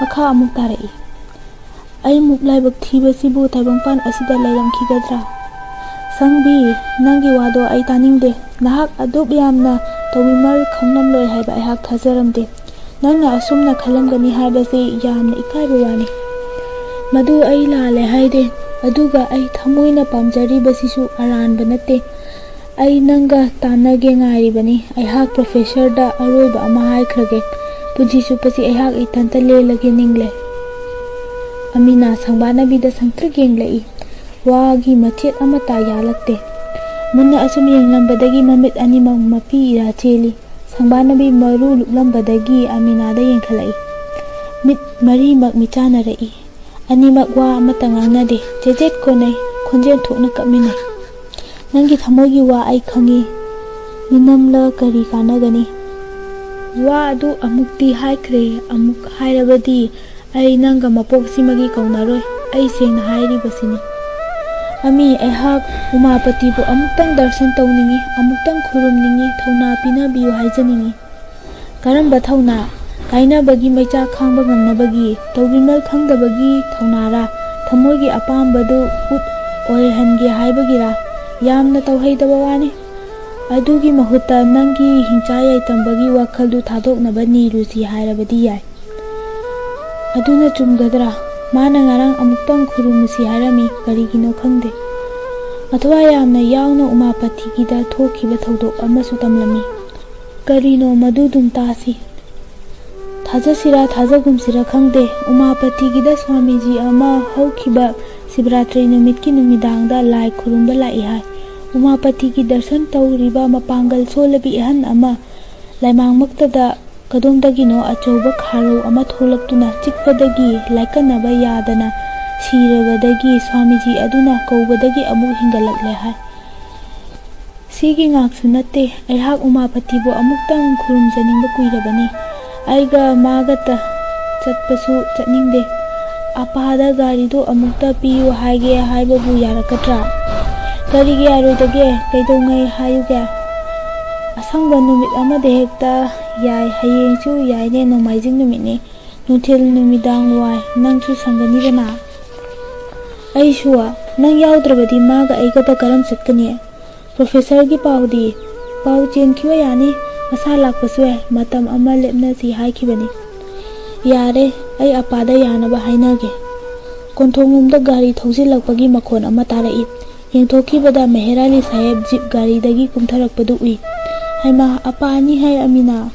ꯃꯈꯥ ꯑꯃꯨꯛ ꯇꯥꯔꯛꯏ꯫ "ꯑꯩꯃꯨꯛ ꯂꯥꯏꯕꯛ ꯊꯤꯕꯁꯤꯕꯨ ꯇꯥꯏꯕꯪꯄꯥꯟ ꯑꯁꯤꯗ ꯂꯩꯔꯝꯈꯤꯒꯗ꯭ꯔꯥ? ꯁꯪꯕꯤ, ꯅꯪꯒꯤ ꯋꯥꯗꯣ ꯑꯩ ꯇꯥꯅꯤꯡꯗꯦ꯫ ꯅꯍꯥꯛ ꯑꯗꯨꯛ ꯌꯥꯝꯅ ꯇꯧꯃꯤꯃꯜ ꯈꯪꯂꯝꯂꯣꯏ ꯍꯥꯏꯕ ꯑꯩꯍꯥꯛ ꯊꯥꯖꯔꯝꯗꯦ꯫ ꯅꯪꯅ ꯑꯁꯨꯝꯅ ꯈꯜꯂꯝꯒꯅꯤ ꯍꯥꯏꯕꯁꯤ ꯌꯥꯝꯅ ꯏꯀꯥꯏꯕ ꯋꯥꯅꯤ꯫ ꯃꯗꯨ ꯑꯩ ꯂꯥꯜꯂꯦ ꯍꯥꯏꯗꯦ, ꯑꯗꯨꯒ ꯑꯩ ꯊꯃꯣꯏꯅ ꯄꯥꯝꯖꯔꯤꯕꯁꯤꯁꯨ ꯑꯔꯥꯟꯕ ꯅꯠꯇꯦ꯫ ꯑꯩ ꯅꯪꯒ ꯇꯥꯟꯅꯒꯦ ꯉꯥꯏꯔꯤꯕꯅꯤ꯫ ꯑꯩꯍꯥꯛ ꯄ꯭ꯔꯣꯐꯦꯁꯔꯗ ꯑꯔꯣꯏꯕ ꯑꯃ ꯍꯥꯏꯈ꯭ꯔꯒꯦ꯫ ꯄꯨꯟꯁꯤ ꯆꯨꯞꯄꯁꯤ ꯑꯩꯍꯥꯛ ꯏꯊꯟꯇ ꯂꯦꯜꯂꯒꯦ ꯅꯤꯡꯂꯦ꯫ ꯑꯃꯤꯅꯥ ꯁꯪꯕꯥꯅꯕꯤꯗ ꯁꯪꯇ꯭ꯔꯤꯛ ꯌꯦꯡꯂꯛꯏ꯫ ꯋꯥꯒꯤ ꯃꯆꯦꯠ ꯑꯃꯠꯇ ꯌꯥꯜꯂꯛꯇꯦ꯫ ꯃꯨꯟꯅ ꯑꯁꯨꯝ ꯌꯦꯡꯂꯝꯕꯗꯒꯤ ꯃꯃꯤꯠ ꯑꯅꯤꯃꯛ ꯃꯄꯤ ꯏꯔꯥ ꯆꯦꯜꯂꯤ꯫ ꯁꯪꯕꯥꯅꯕꯤ ꯃꯔꯨ ꯂꯨꯞꯂꯝꯕꯗꯒꯤ ꯑꯃꯤꯅꯥꯗ ꯌꯦꯡꯈꯠꯂꯛꯏ꯫ ꯃꯤꯠ ꯃꯔꯤꯃꯛ ꯃꯤꯆꯥꯟꯅꯔꯛꯏ꯫ ꯑꯅꯤꯃꯛ ꯋꯥ ꯑꯃꯠꯇ ꯉꯥꯡꯅꯗꯦ꯫ ꯆꯦꯆꯦꯠ ꯀꯣꯟꯅꯩ꯫ ꯈꯣꯟꯖꯦꯜ ꯊꯣꯛꯅ ꯀꯞꯃꯤꯟꯅꯩ꯫ "ꯅꯪꯒꯤ ꯊꯃꯣꯏꯒꯤ ꯋꯥ ꯑꯩ ꯈꯪꯏ꯫ ꯃꯤꯅꯝꯂ ꯀꯔꯤ ꯀꯥꯟꯅꯒꯅꯤ?" "ꯋꯥ ꯑꯗꯨ ꯑꯃꯨꯛꯇꯤ ꯍꯥꯏꯈ꯭ꯔꯦ꯫ ꯑꯃꯨꯛ ꯍꯥꯏꯔꯕꯗꯤ ꯑꯩ ꯅꯪꯒ ꯃꯄꯣꯛꯁꯤꯃꯒꯤ ꯀꯧꯅꯔꯣꯏ꯫ ꯑꯩ ꯁꯦꯡꯅ ꯍꯥꯏꯔꯤꯕꯁꯤꯅꯤ꯫ ꯑꯃꯤ, ꯑꯩꯍꯥꯛ ꯎꯃꯥꯄꯇꯤꯕꯨ ꯑꯃꯨꯛꯇꯪ ꯗꯔꯁꯟ ꯇꯧꯅꯤꯡꯏ, ꯑꯃꯨꯛꯇꯪ ꯈꯨꯔꯨꯝꯅꯤꯡꯏ, ꯊꯧꯅꯥ ꯄꯤꯅꯕꯤꯌꯨ ꯍꯥꯏꯖꯅꯤꯡꯏ꯫" "ꯀꯔꯝꯕ ꯊꯧꯅꯥ? ꯀꯥꯏꯅꯕꯒꯤ ꯃꯩꯆꯥꯛ ꯈꯥꯡꯕ ꯉꯝꯅꯕꯒꯤ, ꯇꯧꯕꯤꯃꯜ ꯈꯪꯗꯕꯒꯤ ꯊꯧꯅꯥꯔꯥ? ꯊꯃꯣꯏꯒꯤ ꯑꯄꯥꯝꯕꯗꯨ ꯎꯠ ꯑꯣꯏꯍꯟꯒꯦ ꯍꯥꯏꯕꯒꯤꯔꯥ? ꯌꯥꯝꯅ ꯇꯧꯍꯩꯗꯕ ꯋꯥꯅꯤ꯫ ꯑꯗꯨꯒꯤ ꯃꯍꯨꯠꯇ ꯅꯪꯒꯤ ꯍꯤꯡꯆꯥ ꯌꯥꯏꯇꯝꯕꯒꯤ ꯋꯥꯈꯜꯗꯨ ꯊꯥꯗꯣꯛꯅꯕ ꯅꯤꯔꯨꯁꯤ ꯍꯥꯏꯔꯕꯗꯤ ꯌꯥꯏ꯫" "ꯑꯗꯨꯅ ꯆꯨꯝꯒꯗ꯭ꯔꯥ? ꯃꯥꯅ ꯉꯔꯥꯡ ꯑꯃꯨꯛꯇꯪ ꯈꯨꯔꯨꯝꯃꯨꯁꯤ ꯍꯥꯏꯔꯝꯃꯤ, ꯀꯔꯤꯒꯤꯅꯣ ꯈꯪꯗꯦ꯫ ꯑꯊꯋꯥꯏ ꯌꯥꯝꯅ ꯌꯥꯎꯅ ꯎꯃꯥꯄꯇꯤꯒꯤꯗ ꯊꯣꯛꯈꯤꯕ ꯊꯧꯗꯣꯛ ꯑꯃꯁꯨ ꯇꯝꯂꯝꯃꯤ꯫ ꯀꯔꯤꯅꯣ ꯃꯗꯨꯗꯨꯝ ꯇꯥꯁꯤ꯫" "ꯊꯥꯖꯁꯤꯔꯥ ꯊꯥꯖꯒꯨꯝꯁꯤꯔꯥ ꯈꯪꯗꯦ, ꯎꯃꯥꯄꯇꯤꯒꯤꯗ ꯁ꯭ꯋꯥꯃꯤꯖꯤ ꯑꯃ ꯍꯧꯈꯤꯕ ꯁꯤꯕꯔꯥꯇ꯭ꯔꯤ ꯅꯨꯃꯤꯠꯀꯤ ꯅꯨꯃꯤꯗꯥꯡꯗ ꯂꯥꯏ ꯈꯨꯔꯨꯝꯕ ꯂꯥꯛꯏ ꯍꯥꯏ꯫ ꯎꯃꯥꯄꯇꯤꯒꯤ ꯗꯔꯁꯟ ꯇꯧꯔꯤꯕ ꯃꯄꯥꯡꯒꯜ ꯁꯣꯜꯂꯕꯤ ꯑꯍꯟ ꯑꯃ ꯂꯥꯏꯃꯥꯡꯃꯛꯇꯗ ꯀꯗꯣꯝꯗꯒꯤꯅꯣ ꯑꯆꯧꯕ ꯈꯥꯔꯧ ꯑꯃ ꯊꯣꯛꯂꯛꯇꯨꯅ ꯆꯤꯛꯄꯗꯒꯤ ꯂꯥꯏꯀꯠꯅꯕ ꯌꯥꯗꯅ ꯁꯤꯔꯕꯗꯒꯤ ꯁ꯭ꯋꯥꯃꯤꯖꯤ ꯑꯗꯨꯅ ꯀꯧꯕꯗꯒꯤ ꯑꯃꯨꯛ ꯍꯦꯟꯒꯠꯂꯛꯂꯦ ꯍꯥꯏ꯫ ꯁꯤꯒꯤ ꯉꯥꯛꯁꯨ ꯅꯠꯇꯦ, ꯑꯩꯍꯥꯛ ꯎꯃꯥꯄꯇꯤꯕꯨ ꯑꯃꯨꯛꯇꯪ ꯈꯨꯔꯨꯝꯖꯅꯤꯡꯕ ꯀꯨꯏꯔꯕꯅꯤ꯫ ꯑꯩꯒ ꯃꯥꯒꯇ ꯆꯠꯄꯁꯨ ꯆꯠꯅꯤꯡꯗꯦ꯫ ꯑꯄꯥꯗ ꯒꯥꯔꯤꯗꯨ ꯑꯃꯨꯛꯇ ꯄꯤꯌꯨ ꯍꯥꯏꯒꯦ ꯍꯥꯏꯕꯕꯨ ꯌꯥꯔꯛꯀꯗ꯭ꯔꯥ?" "ꯀꯔꯤꯒꯤ ꯌꯥꯔꯣꯏꯗꯒꯦ? ꯀꯩꯗꯧꯉꯩ ꯍꯥꯏꯌꯨꯒꯦ?" "ꯑꯁꯪꯕ ꯅꯨꯃꯤꯠ ꯑꯃꯗ ꯍꯦꯛꯇ ꯌꯥꯏ꯫ ꯍꯌꯦꯡꯁꯨ ꯌꯥꯏꯅꯦ, ꯅꯣꯡꯃꯥꯏꯖꯤꯡ ꯅꯨꯃꯤꯠꯅꯤ꯫ ꯅꯨꯡꯊꯤꯜ ꯅꯨꯃꯤꯗꯥꯡ ꯋꯥꯏ ꯅꯪꯁꯨ ꯁꯪꯒꯅꯤꯗꯅ?" "ꯑꯩꯁꯨ꯫ ꯅꯪ ꯌꯥꯎꯗ꯭ꯔꯕꯗꯤ ꯃꯥꯒ ꯑꯩꯒꯗ ꯀꯔꯝ ꯆꯠꯀꯅꯤ?" "ꯄ꯭ꯔꯣꯐꯦꯁꯔꯒꯤ ꯄꯥꯎꯗꯤ?" "ꯄꯥꯎ ꯆꯦꯟꯈꯤꯕ ꯌꯥꯅꯤ꯫ ꯃꯁꯥ ꯂꯥꯛꯄꯁꯨ ꯌꯥꯏ꯫ ꯃꯇꯝ ꯑꯃ ꯂꯦꯞꯅꯁꯤ ꯍꯥꯏꯈꯤꯕꯅꯤ꯫" "ꯌꯥꯔꯦ, ꯑꯩ ꯑꯄꯥꯗ ꯌꯥꯅꯕ ꯍꯥꯏꯅꯒꯦ꯫" ꯀꯣꯟꯊꯣꯡꯂꯣꯝꯗ ꯒꯥꯔꯤ ꯊꯧꯖꯤꯜꯂꯛꯄꯒꯤ ꯃꯈꯣꯟ ꯑꯃ ꯇꯥꯔꯛꯏ꯫ ꯌꯦꯡꯊꯣꯛꯈꯤꯕꯗ ꯃꯦꯍꯦꯔ ꯑꯂꯤ ꯁꯥꯍꯦꯕ ꯖꯤꯞ ꯒꯥꯔꯤꯗꯒꯤ ꯀꯨꯝꯊꯔꯛꯄꯗꯨ ꯎꯏ꯫ "ꯍꯩꯃꯥ, ꯑꯄꯥꯅꯤ ꯍꯥꯏ ꯑꯃꯤꯅꯥ꯫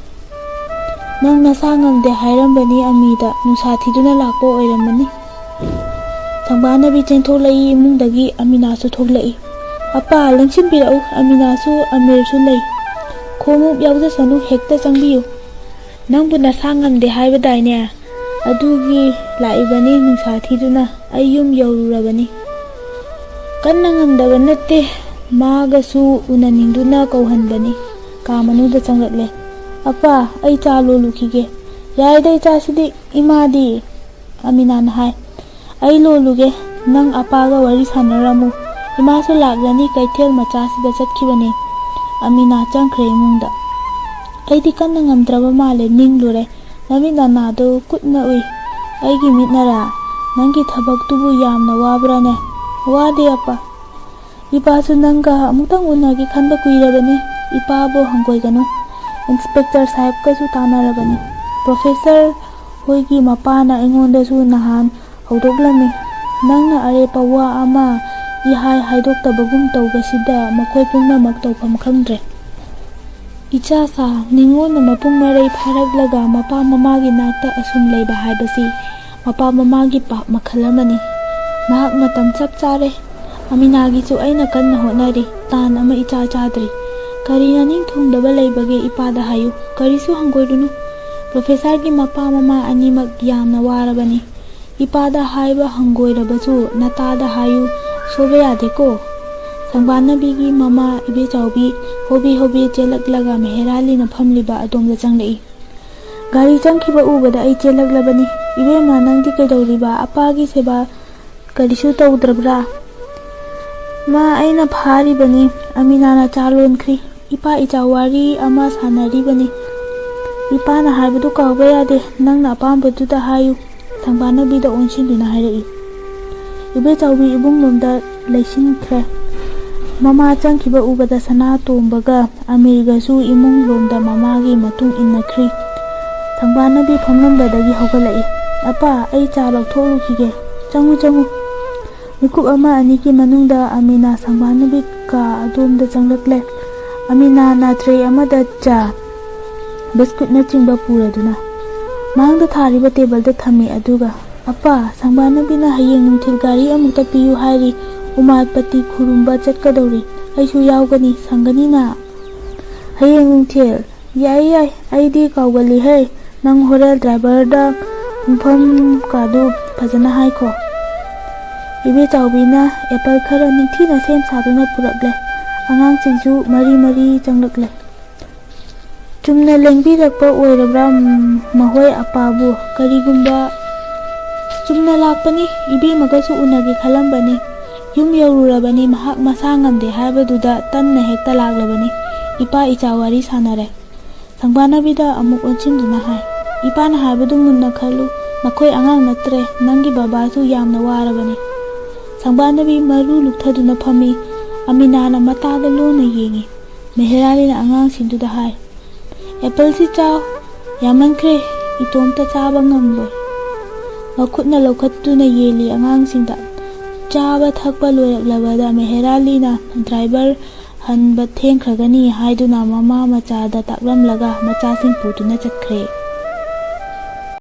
ꯅꯪ ꯅꯁꯥ ꯉꯝꯗꯦ ꯍꯥꯏꯔꯝꯕꯅꯤ ꯑꯃꯤꯗ ꯅꯨꯡꯁꯥ ꯊꯤꯗꯨꯅ ꯂꯥꯛꯄ ꯑꯣꯏꯔꯝꯃꯅꯤ"꯫ ꯁꯪꯕꯥꯅꯕꯤ ꯆꯦꯟꯊꯣꯛꯂꯛꯏ ꯏꯃꯨꯡꯗꯒꯤ꯫ ꯑꯃꯤꯅꯥꯁꯨ ꯊꯣꯛꯂꯛꯏ꯫ "ꯑꯄꯥ, ꯂꯦꯡꯁꯤꯟꯕꯤꯔꯛꯎ, ꯑꯃꯤꯅꯥꯁꯨ ꯑꯃꯤꯔꯁꯨ ꯂꯩ꯫ ꯈꯣꯡꯎꯞ ꯌꯥꯎꯖꯁꯅꯨ, ꯍꯦꯛꯇ ꯆꯪꯕꯤꯌꯨ"꯫ "ꯅꯪꯕꯨ ꯅꯁꯥ ꯉꯝꯗꯦ ꯍꯥꯏꯕꯗꯥꯏꯅꯦ? ꯑꯗꯨꯒꯤ ꯂꯥꯛꯏꯕꯅꯤ ꯅꯨꯡꯁꯥ ꯊꯤꯗꯨꯅ꯫ ꯑꯩ ꯌꯨꯝ ꯌꯧꯔꯨꯔꯕꯅꯤ"꯫ "ꯀꯟꯅ ꯉꯝꯗꯕ ꯅꯠꯇꯦ, ꯃꯥꯒꯁꯨ ꯎꯅꯅꯤꯡꯗꯨꯅ ꯀꯧꯍꯟꯕꯅꯤ"꯫ ꯀꯥ ꯃꯅꯨꯡꯗ ꯆꯪꯂꯛꯂꯦ꯫ "ꯑꯄꯥ, ꯑꯩ ꯆꯥ ꯂꯣꯜꯂꯨꯈꯤꯒꯦ"꯫ "ꯌꯥꯏꯗ ꯏꯆꯥꯁꯤꯗꯤ, ꯏꯃꯥꯗꯤ?" ꯑꯃꯤꯅꯥꯅ ꯍꯥꯏ꯫ "ꯑꯩ ꯂꯣꯜꯂꯨꯒꯦ, ꯅꯪ ꯑꯄꯥꯒ ꯋꯥꯔꯤ ꯁꯥꯟꯅꯔꯝꯃꯨ꯫ ꯏꯃꯥꯁꯨ ꯂꯥꯛꯂꯅꯤ, ꯀꯩꯊꯦꯜ ꯃꯆꯥꯁꯤꯗ ꯆꯠꯈꯤꯕꯅꯤ"꯫ ꯑꯃꯤꯅꯥ ꯆꯪꯈ꯭ꯔꯦ ꯏꯃꯨꯡꯗ꯫ "ꯑꯩꯗꯤ ꯀꯟꯅ ꯉꯝꯗ꯭ꯔꯕ ꯃꯥꯜꯂꯦ, ꯅꯤꯡꯂꯨꯔꯦ꯫ ꯅꯃꯤꯠ ꯅꯅꯥꯗꯣ ꯀꯨꯠꯅ ꯎꯏ"꯫ "ꯑꯩꯒꯤ ꯃꯤꯠꯅꯔꯥ? ꯅꯪꯒꯤ ꯊꯕꯛꯇꯨꯕꯨ ꯌꯥꯝꯅ ꯋꯥꯕ꯭ꯔꯥꯅꯦ?" "ꯋꯥꯗꯦ ꯑꯄꯥ"꯫ "ꯏꯄꯥꯁꯨ ꯅꯪꯒ ꯑꯃꯨꯛꯇꯪ ꯎꯅꯒꯦ ꯈꯟꯕ ꯀꯨꯏꯔꯕꯅꯤ꯫ ꯏꯄꯥꯕꯨ ꯍꯪꯒꯣꯏꯒꯅꯨ꯫ ꯏꯟꯁꯄꯦꯛꯇꯔ ꯁꯥꯍꯦꯕꯀꯁꯨ ꯇꯥꯟꯅꯔꯕꯅꯤ꯫ ꯄ꯭ꯔꯣꯐꯦꯁꯔ ꯍꯣꯏꯒꯤ ꯃꯄꯥꯅ ꯑꯩꯉꯣꯟꯗꯁꯨ ꯅꯍꯥꯟ ꯍꯧꯗꯣꯛꯂꯝꯃꯤ꯫ ꯅꯪꯅ ꯑꯔꯦꯞꯄ ꯋꯥ ꯑꯃ ꯏꯍꯥꯏ ꯍꯥꯏꯗꯣꯛꯇꯕꯒꯨꯝ ꯇꯧꯕꯁꯤꯗ ꯃꯈꯣꯏ ꯄꯨꯝꯅꯃꯛ ꯇꯧꯐꯝ ꯈꯪꯗ꯭ꯔꯦ"꯫ "ꯏꯆꯥꯁꯥ, ꯅꯤꯉꯣꯜꯅ ꯃꯄꯨꯡ ꯃꯔꯩ ꯐꯥꯔꯛꯂꯒ ꯃꯄꯥ ꯃꯃꯥꯒꯤ ꯅꯥꯛꯇ ꯑꯁꯨꯝ ꯂꯩꯕ ꯍꯥꯏꯕꯁꯤ ꯃꯄꯥ ꯃꯃꯥꯒꯤ ꯄꯥꯞ ꯃꯈꯜ ꯑꯃꯅꯤ꯫ ꯅꯍꯥꯛ ꯃꯇꯝ ꯆꯞ ꯆꯥꯔꯦ꯫ ꯑꯃꯤꯅꯥꯒꯤꯁꯨ ꯑꯩꯅ ꯀꯟꯅ ꯍꯣꯠꯅꯔꯤ꯫ ꯇꯥꯟ ꯑꯃ ꯏꯆꯥ ꯆꯥꯗ꯭ꯔꯤ꯫ ꯀꯔꯤ ꯅꯅꯤꯡ ꯊꯨꯡꯗꯕ ꯂꯩꯕꯒꯦ ꯏꯄꯥꯗ ꯍꯥꯏꯌꯨ꯫ ꯀꯔꯤꯁꯨ ꯍꯪꯒꯣꯏꯔꯨꯅꯨ꯫ ꯄ꯭ꯔꯣꯐꯦꯁꯔꯒꯤ ꯃꯄꯥ ꯃꯃꯥ ꯑꯅꯤꯃꯛ ꯌꯥꯝꯅ ꯋꯥꯔꯕꯅꯤ꯫ ꯏꯄꯥꯗ ꯍꯥꯏꯕ ꯍꯪꯒꯣꯏꯔꯕꯁꯨ ꯅꯇꯥꯗ ꯍꯥꯏꯌꯨ꯫ ꯁꯣꯏꯕ ꯌꯥꯗꯦꯀꯣ"꯫ ꯁꯪꯕꯥꯅꯕꯤꯒꯤ ꯃꯃꯥ ꯏꯕꯦꯆꯥꯎꯕꯤ ꯍꯣꯕꯦ ꯍꯣꯕꯦ ꯆꯦꯜꯂꯛꯂꯒ ꯃꯦꯍꯦꯔꯥꯂꯤꯅ ꯐꯝꯂꯤꯕ ꯑꯗꯣꯝꯗ ꯆꯪꯂꯛꯏ꯫ "ꯒꯥꯔꯤ ꯆꯪꯈꯤꯕ ꯎꯕꯗ ꯑꯩ ꯆꯦꯜꯂꯛꯂꯕꯅꯤ꯫ ꯏꯕꯦꯝꯃ, ꯅꯪꯗꯤ ꯀꯩꯗꯧꯔꯤꯕ? ꯑꯄꯥꯒꯤ ꯁꯦꯕꯥ ꯀꯔꯤꯁꯨ ꯇꯧꯗ꯭ꯔꯕ꯭ꯔꯥ?" "ꯃꯥ, ꯑꯩꯅ ꯐꯥꯔꯤꯕꯅꯤ"꯫ ꯑꯃꯤꯅꯥꯅ ꯆꯥ ꯂꯣꯟꯈ꯭ꯔꯤ꯫ "ꯏꯄꯥ ꯏꯆꯥ ꯋꯥꯔꯤ ꯑꯃ ꯁꯥꯟꯅꯔꯤꯕꯅꯤ"꯫ "ꯏꯄꯥꯅ ꯍꯥꯏꯕꯗꯨ ꯀꯥꯎꯕ ꯌꯥꯗꯦ꯫ ꯅꯪꯅ ꯑꯄꯥꯝꯕꯗꯨꯗ ꯍꯥꯏꯌꯨ"꯫ ꯁꯪꯕꯥꯅꯕꯤꯗ ꯑꯣꯟꯁꯤꯟꯗꯨꯅ ꯍꯥꯏꯔꯛꯏ꯫ ꯏꯕꯦꯆꯥꯎꯕꯤ ꯏꯕꯨꯡꯂꯣꯝꯗ ꯂꯩꯁꯤꯟꯈ꯭ꯔꯦ꯫ ꯃꯃꯥ ꯆꯪꯈꯤꯕ ꯎꯕꯗ ꯁꯅꯥꯇꯣꯝꯕꯒ ꯑꯃꯤꯔꯒꯁꯨ ꯏꯃꯨꯡ ꯂꯣꯝꯗ ꯃꯃꯥꯒꯤ ꯃꯇꯨꯡ ꯏꯟꯅꯈ꯭ꯔꯤ꯫ ꯁꯪꯕꯥꯅꯕꯤ ꯐꯝꯂꯝꯕꯗꯒꯤ ꯍꯧꯒꯠꯂꯛꯏ꯫ "ꯑꯄꯥ, ꯑꯩ ꯆꯥ ꯂꯧꯊꯣꯛꯂꯨꯈꯤꯒꯦ꯫ ꯆꯪꯉꯨ, ꯆꯪꯉꯨ"꯫ ꯃꯤꯀꯨꯞ ꯑꯃ ꯑꯅꯤꯒꯤ ꯃꯅꯨꯡꯗ ꯑꯃꯤꯅꯥ ꯁꯪꯕꯥꯅꯕꯤ ꯀꯥ ꯑꯗꯣꯝꯗ ꯆꯪꯂꯛꯂꯦ꯫ ꯑꯃꯤꯅꯥꯅ ꯇ꯭ꯔꯦ ꯑꯃꯗ ꯆꯥ, ꯕꯤꯁꯀꯨꯠꯅꯆꯤꯡꯕ ꯄꯨꯔꯗꯨꯅ꯫ ꯃꯥꯡꯗ ꯊꯥꯔꯤꯕ ꯇꯦꯕꯜꯗ ꯊꯝꯃꯤ, ꯑꯗꯨꯒ, "ꯑꯄꯥ, ꯁꯪꯕꯥꯅꯕꯤꯅ ꯍꯌꯦꯡ ꯅꯨꯡꯊꯤꯜ ꯒꯥꯔꯤ ꯑꯃꯨꯛꯇ ꯄꯤꯌꯨ ꯍꯥꯏꯔꯤ, ꯎꯃꯥꯄꯇꯤ ꯈꯨꯔꯨꯝꯕ ꯆꯠꯀꯗꯧꯔꯤ꯫ ꯑꯩꯁꯨ ꯌꯥꯎꯒꯅꯤ, ꯁꯪꯒꯅꯤꯅ?" "ꯍꯌꯦꯡ ꯅꯨꯡꯊꯤꯜ? ꯌꯥꯏ, ꯌꯥꯏ, ꯑꯩꯗꯤ ꯀꯥꯎꯒꯜꯂꯤꯍꯦ꯫ ꯅꯪ ꯍꯣꯔꯦꯟ ꯗ꯭ꯔꯥꯏꯚꯔꯗ ꯄꯨꯡꯐꯝ ꯀꯥꯗꯨ ꯐꯖꯅ ꯍꯥꯏꯈꯣ꯫" ꯏꯕꯦ ꯆꯥꯎꯕꯤꯅ ꯑꯦꯄꯜ ꯈꯔ ꯅꯤꯡꯊꯤꯅ ꯁꯦꯝ ꯁꯥꯗꯨꯅ ꯄꯨꯔꯛꯂꯦ꯫ ꯑꯉꯥꯡꯁꯤꯡꯁꯨ ꯃꯔꯤ ꯃꯔꯤ ꯆꯪꯂꯛꯂꯦ꯫ "ꯆꯨꯝꯅ ꯂꯦꯡꯕꯤꯔꯛꯄ ꯑꯣꯏꯔꯕ꯭ꯔꯥ, ꯎꯝ, ꯃꯈꯣꯏ ꯑꯄꯥꯕꯨ? ꯀꯔꯤꯒꯨꯝꯕ?" "ꯆꯨꯝꯅ ꯂꯥꯛꯄꯅꯤ, ꯏꯕꯦꯝꯃꯒꯁꯨ ꯎꯅꯒꯦ ꯈꯜꯂꯝꯕꯅꯤ꯫ ꯌꯨꯝ ꯌꯧꯔꯨꯔꯕꯅꯤ, ꯃꯍꯥꯛ ꯃꯁꯥ ꯉꯝꯗꯦ ꯍꯥꯏꯕꯗꯨꯗ ꯇꯟꯅ ꯍꯦꯛꯇ ꯂꯥꯛꯂꯕꯅꯤ꯫ ꯏꯄꯥ ꯏꯆꯥ ꯋꯥꯔꯤ ꯁꯥꯟꯅꯔꯦ꯫" ꯁꯪꯕꯥꯅꯕꯤꯗ ꯑꯃꯨꯛ ꯑꯣꯟꯁꯤꯟꯗꯨꯅ ꯍꯥꯏ, "ꯏꯄꯥꯅ ꯍꯥꯏꯕꯗꯨ ꯃꯨꯟꯅ ꯈꯜꯂꯨ꯫ ꯅꯈꯣꯏ ꯑꯉꯥꯡ ꯅꯠꯇ꯭ꯔꯦ꯫ ꯅꯪꯒꯤ ꯕꯕꯥꯁꯨ ꯌꯥꯝꯅ ꯋꯥꯔꯕꯅꯤ꯫" ꯁꯪꯕꯥꯅꯕꯤ ꯃꯔꯨ ꯂꯨꯛꯊꯗꯨꯅ ꯐꯝꯃꯤ꯫ ꯑꯃꯤꯅꯥꯅ ꯃꯇꯥꯗ ꯂꯣꯟꯅ ꯌꯦꯡꯉꯤ꯫ ꯃꯦꯍꯦꯔꯥꯂꯤꯅ ꯑꯉꯥꯡꯁꯤꯡꯗꯨꯗ ꯍꯥꯏ, "ꯑꯦꯄꯜꯁꯤ ꯆꯥꯎ꯫ ꯌꯥꯝꯃꯟꯈ꯭ꯔꯦ꯫ ꯏꯇꯣꯝꯇ ꯆꯥꯕ ꯉꯝꯂꯣꯏ꯫" ꯃꯈꯨꯠꯅ ꯂꯧꯈꯠꯇꯨꯅ ꯌꯦꯜꯂꯤ ꯑꯉꯥꯡꯁꯤꯡꯗ꯫ ꯆꯥꯕ ꯊꯛꯄ ꯂꯣꯏꯔꯛꯂꯕꯗ ꯃꯦꯍꯦꯔꯥꯂꯤꯅ ꯗ꯭ꯔꯥꯏꯚꯔ ꯍꯟꯕ ꯊꯦꯡꯈ꯭ꯔꯒꯅꯤ ꯍꯥꯏꯗꯨꯅ ꯃꯃꯥ ꯃꯆꯥꯗ ꯇꯥꯛꯂꯝꯂꯒ ꯃꯆꯥꯁꯤꯡ ꯄꯨꯗꯨꯅ ꯆꯠꯈ꯭ꯔꯦ꯫